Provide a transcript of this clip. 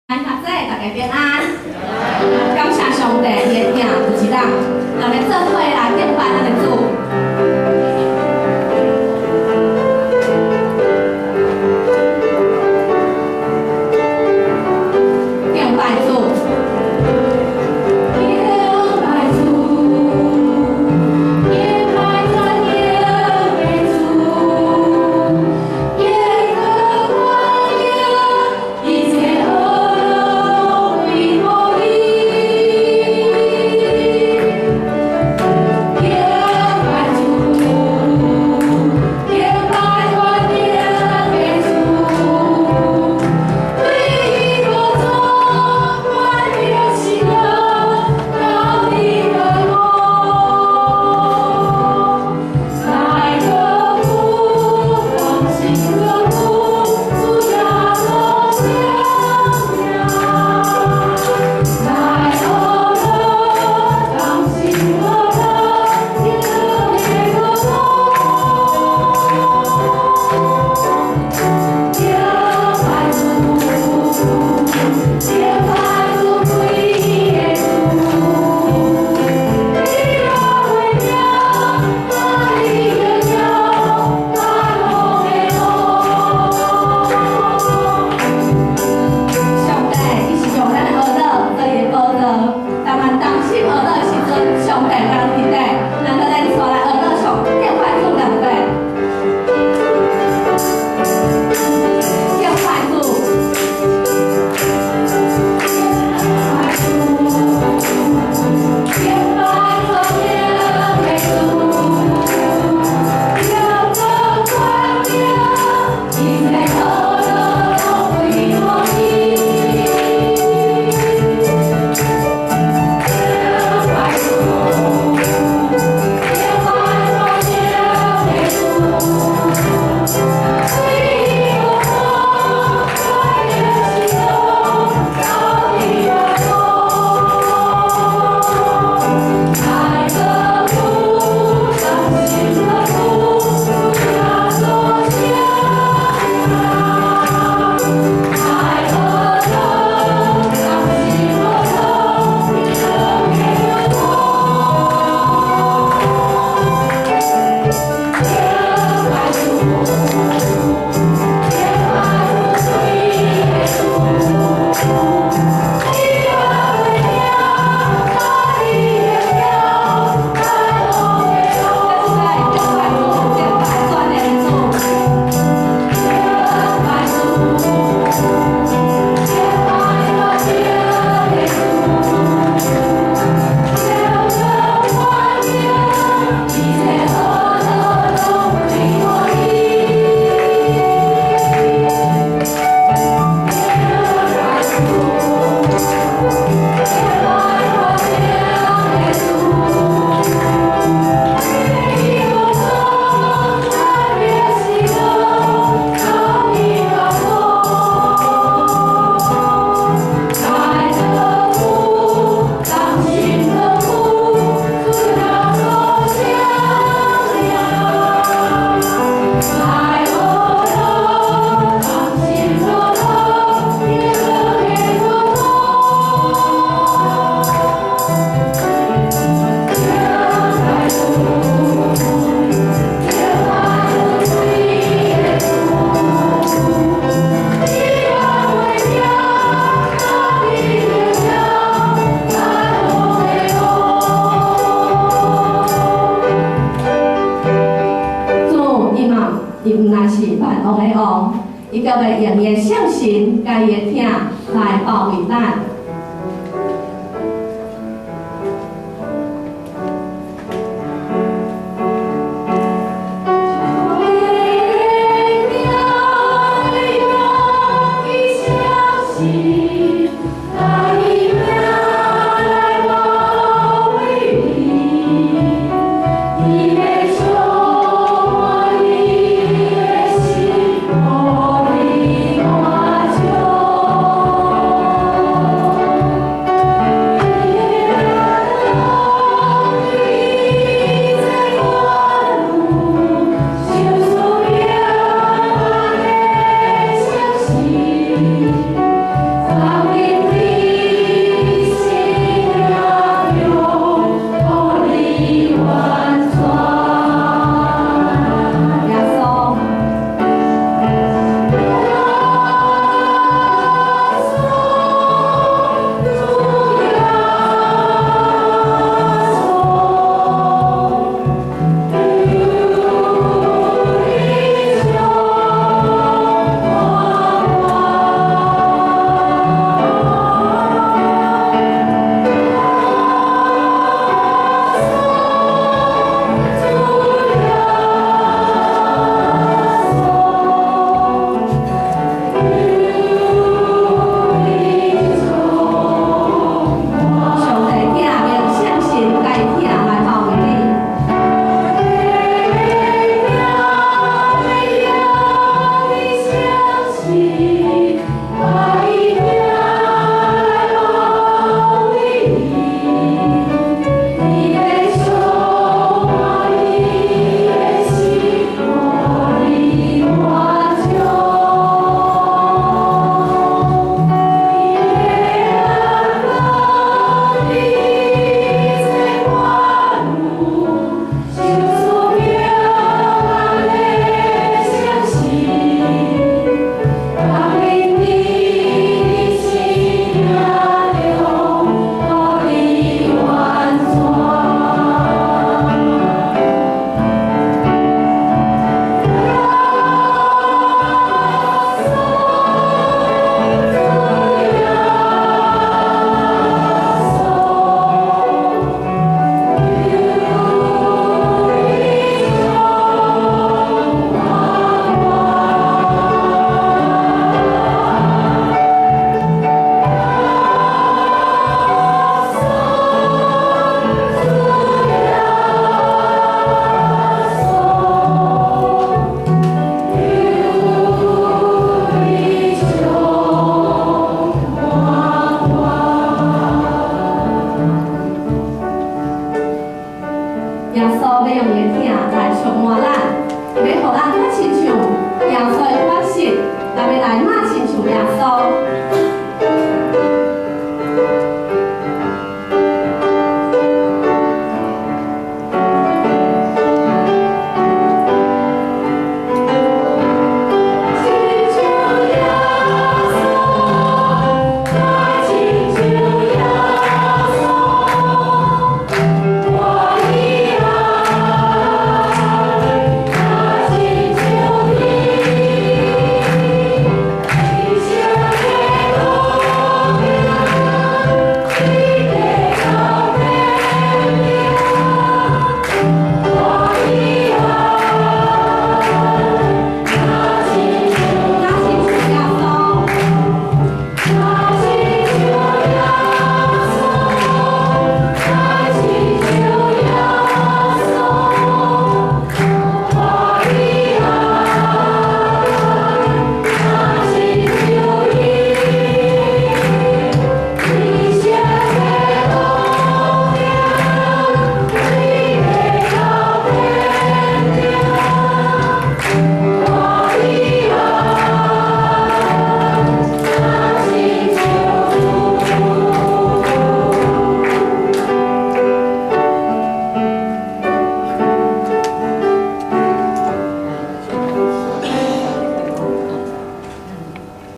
大家平安，感謝上帝，伊的疼就是咱，讓咱做伙來敬拜咱的主。敬拜主，敬拜主，敬拜全能的主，耶和華耶，一切惡攏歸予伊。敬拜主，敬拜全能的主，對伊寶座滿了喜樂，到底的路，來歌呼，同心歌呼，主耶穌聖名。來學樂，同心樂樂，天樂的國度。敬拜主，敬拜主歸的主，你若為名，大利榮耀，大王的王。上帝，伊是用咱的學樂做伊的寶座，當咱同心學樂的時陣，上帝共咱佇底，咱來帶來學樂上敬拜主兩遍。敬拜主，敬拜主，敬拜全能的主，耶和華耶，一切惡攏歸予伊。敬拜主，敬拜全能的主，對伊寶座滿了喜樂，到底的路。來歌呼，同心歌呼，主耶穌聖名。來學樂，同心樂樂，天樂的國度。敬拜主，敬拜主歸的主，你若為名，大利榮耀，大王的王。敬拜主，敬拜全能的主，敬拜主，敬拜全能的主，耶和華耶，一切惡攏歸予伊。敬拜主，敬拜全能的主，對伊寶座滿了喜樂，到底的路。來歌呼，同心歌呼，主耶穌聖名。來學樂，同心樂樂，天樂的國度。敬拜主，敬拜主歸的主，你若為名，大利榮耀，大王的王。主伊嘛，伊毋但是萬王的王，伊閣欲用伊的聖神佮伊的疼來包圍咱。